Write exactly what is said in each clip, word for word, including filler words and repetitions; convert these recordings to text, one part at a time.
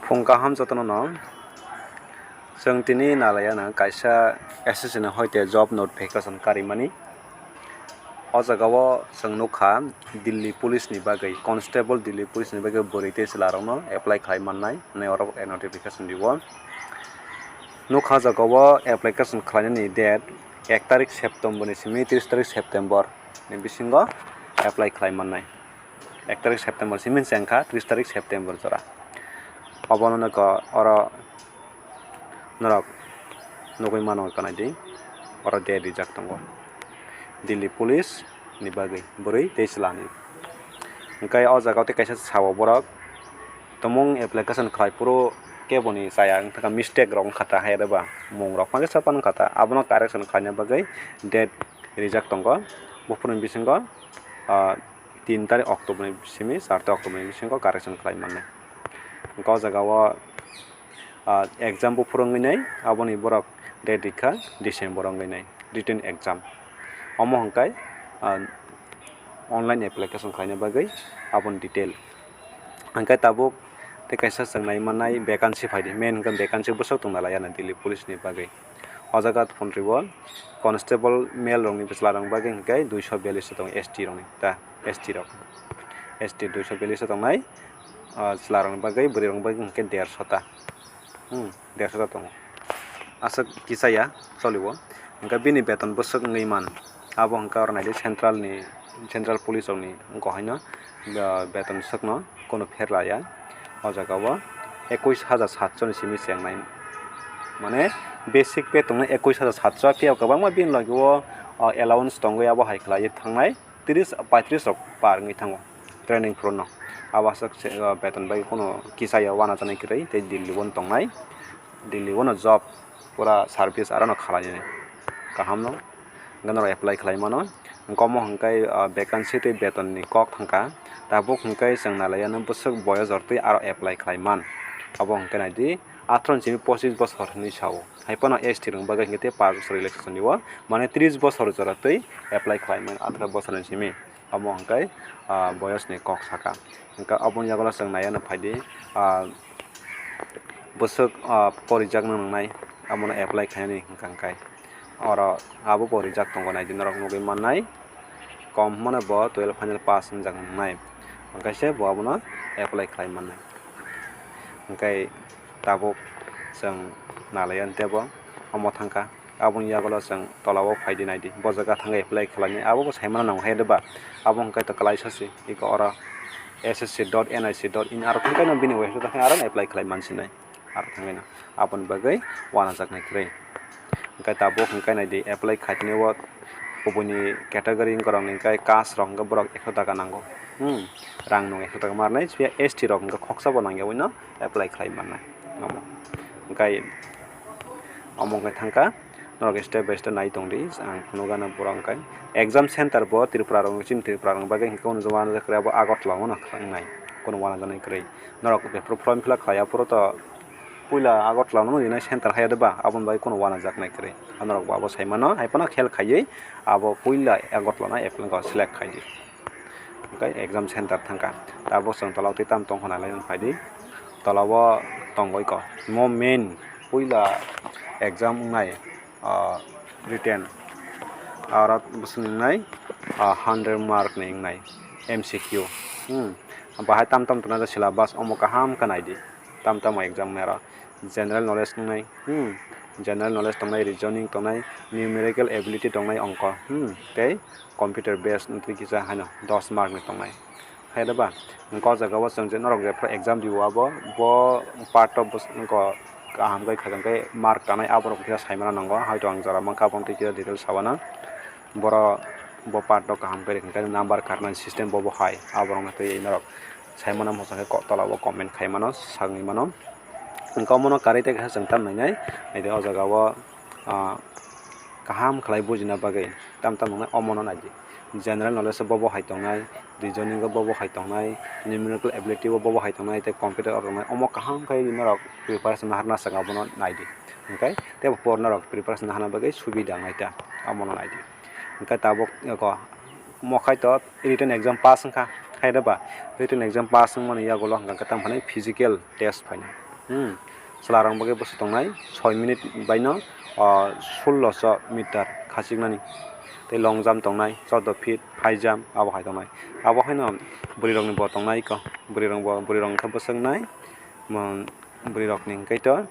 Phung kaham jotono no. Chwng tini nalaiya na kaisa S S C ni hoite job notification karimani. O jaga o chwng nukha Delhi police ni bagwi, constable Delhi police ni bagwi bwrwi tei chwla rokno apply khlai mannai hinwi oro notification rio. Nukha o jaga o application khlainani date ek tarik September ni simi tris tarik September ni bisingo apply khlai mannai. Ek tarik September simi chengkha tris tarik September jora. Obono nokho oro norok nugwi mano kanai di, oro date rijak tongo Delhi police ni bagwi bwrwi tei chwla ni. Hwnkhe o jaga o tei kaisa sao borok tumung application khlai phuru keboni chaya wngkha, mistake rok wngkha ta, hai eba mung rok phano sapan wngkha ta, abono correction khlaina bagwi date rijak tongo. Buphuruni bisingo, ah, tin tarik October ni simi char tarik October ni bisingo correction khlai mannai. Hwnkhe o jaga o, ah, exam buphuru wngwi nai, aboni borok date rikha December wngwi nai, written exam. Omo hwnkhe, ah, online application khlaina bagwi aboni detail. Hwnkhe tabuk tei kaisa chwng nai mannai vacancy phaidi, main hwnkhe vacancy bwswk tongna laiya na Delhi police ni bagwi. O jaga phone ribo constable male rokni bwchwla rokni bagwi hwnkhe duiso biyallis ta tongo, S T rokni ta, S T rok, S T duiso biyallis ta tongnai. O chwla rokni bagwi, bwrwi rokni bagwi hwnkhe derso ta, hmm, derso ta tongo. Aswk kisa ya choliwo. Hwnkhe bini beton bwswk wngwi man, abo hwnkhe oro naidi central ni, central police rokni wngkha haino, ah, beton swkno. Kono pher laiya. O jaga o ekwis hajar satso ni simi chengnai. Mane basic pay tongnai ekwis hajar satso, phiya kwbangma bini logi o, o allowance tongwi abo hai khlaiwi thangnai tris paitris rok par wngwi thango training phuru no. Abo aswk se, o, beton bai kono kisa ya uanajaknai kwrwi tei Delhi o tongnai. Delhi o no job pura service aro no khalai nini kaham no. Hwnkhe norok apply khlai mano. Hwnkhe omo hwnkhe, ah, vacancy tei beton ni kok thangkha. Tabuk hwnkhe chwng nalaiya no bwswk boyos rok tei aro apply khlai man. Abo hwnkhe naidi atharo ni simi pochis bosor hinwi sao. Hai phano S T rok bagwi hwnkhe tei paanch bosor relaxation rio. Mane tris bosor jora twi apply khlai man atharo bosor ni simi. Omo hwnkhe, ah, boyos ni kok saka. Hwnkhe aboni yagulo chwng naiya no phaidi, ah, bwswk, ah, porijak no nwngnai, abono apply khainani hwnkha hwnkhe. Oro abo bo rijak tongo, naidi norok nugwi mannai. Kom hwnmano bo twelve final pass wngjak wngnai, hwnkhe se bo abono apply khlai mannai. Hwnkhe tabuk chwng nalaiya tei bo omo thangkha, aboni yagulo chwng tolao phaidi naidi, bo jaga thangwi apply khlainai, abo bo saimano nango hai de ba, abo hwnkhe to kwlaisa se eko oro S S C dot N I C dot in aro hwnkhe no bini website thangwi aro apply khlai mansinai. Aro thangwi no aboni bagwi uanajaknai kwrwi. Hwnkhe tabuk hwnkhe naidi apply khaitini o kubuni category wngkorokni hwnkhe caste rok hwnkhe borok ekso taka nango. Hmm, rang nung ekso taka ma rwnai, phiya S T rok hwnkhe khoksa bo nangyawi no apply khlai mannai. Omo hwnkhe, omo hwnkhe thangkha, norok step by step nai tongdi, ang phunukgana borok hwnkhe. Exam center bo Tripura rok, chini Tripura rokni bagwi hwnkhe uanajaknai kwrwi abo Agartala o no wngnai, kono uanajaknai kwrwi. Norok before form fill up khlai aphuru to puila Agartala no rinai center haiya de ba, aboni bagwi kono uanajaknai kwrwi. Norok bo abo saimano, hai phano khel khaiwi abo puila Agartala no apply kho select khaidi. Hwnkhe exam center thangkha. Tabuk chwng tola o twi tamo tong hwnna lai phaidi. Tola o tongwi kho. Mo main puila exam wngnai, ah, written. Aro bwswk ni wngnai, ah, hundred mark ni wngnai M C Q. Hmm. Bahai tam tam tongna syllabus omo kaham khe naidi. Tam tamo exam wngnai aro. General knowledge wngnai, hmm, general knowledge tongnai, reasoning tongnai, numerical ability tongnai, ongkho, hmm, tei computer based wngtwi kisa haino dos mark ni tongnai. Hai da ba? Hwnkhe o jaga o chwng je norok jephru exam rio abo, bo part o bwswk wngkho kaham khe khajang khe mark tanai aborok kisa saimano nango, hoito ang jora mankha aboni twi kisa details sabana. Boro bo part o kaham khe rikha khe number karnani system bo bo hai, aborok no twi norok saimano mwchang khe tola o comment khaimano, sagwi mano. Hwnkhe omono karwi tei kaisa chwng tam nainai, naidi o jaga o, ah, kaham khlai bujina bagwi tam tam wngnai omono naidi. General knowledge o bobo hai tongnai, reasoning o bobo hai tongnai, numerical ability o bobo hai tongnai, tei computer o tongnai, omo kaham khe norok preparation naharna chwng abono naidi. Hwnkhe tei bo por norok preparation naharna bagwi subida wngnai ta, omono naidi. Hwnkhe tabuk eko mokhai to written exam pass wngkha, hai da ba? Written exam pass wngmani yagulo hwnkhe tamo phainai physical test phainai. Hmm. Chwlarokni bagwi bwswk tongnai soi minute baino, ah, sulloso meter khachiknani. Tei long jump tongnai chordo feet, high jump abo hai tongnai. Abo haino bwrwirokni bo tongnai kho. Bwrwirok bo, bwrwirok wngkha bwswknai. Mo bwrwirokni hwnkhe to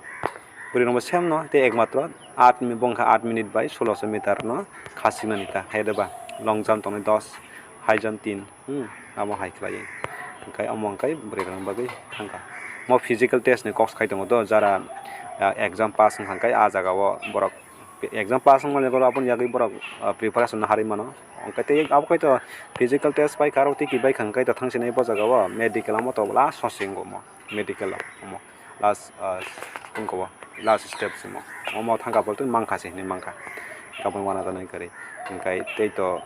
bwrwirok bo same no tei ekmatro aat mi-, bo wngkha aat minute bai sulloso meter no khachiknani ta. Hai de ba long jump tongnai dos, high jump tin. Hmm, amo hai khlai. Hwnkhe omo hwnkhe bwrwirokni bagwi thangkha. Mo physical test ni kok sai tongo to, jara, ah, exam pass wngkha hwnkhe ah jagao borok exam pass wngmani borok aboni yagwi borok, ah, preparation no harwi mano. Hwnkhe tei abo khe to physical test pai kha aro tei kibai kha hwnkhe to thangsinai bo jagao medical amo to last sosi wngo mo. Medical o omo last, ah, wngkha o last step se omo. Omo thangkha bo tei mankha se hinwi mankha. Tabuk uanajaknai kwrwi. Hwnkhe tei to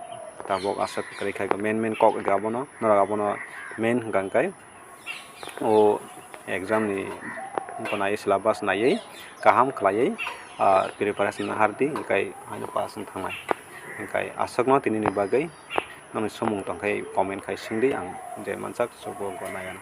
tabuk aswk kwrwi khai main main kok abono, norok abono main hwnkha hwnkhe o exam ni wngkha naiwi syllabus naiwi kaham khlaiwi, ah, preparation hardi hwnkhe haino pass wng thangnai. Hwnkhe aswkno tinini bagwi nokni swngmung tongkhe comment khai swngdi, ang je mansak subo gwnai ano.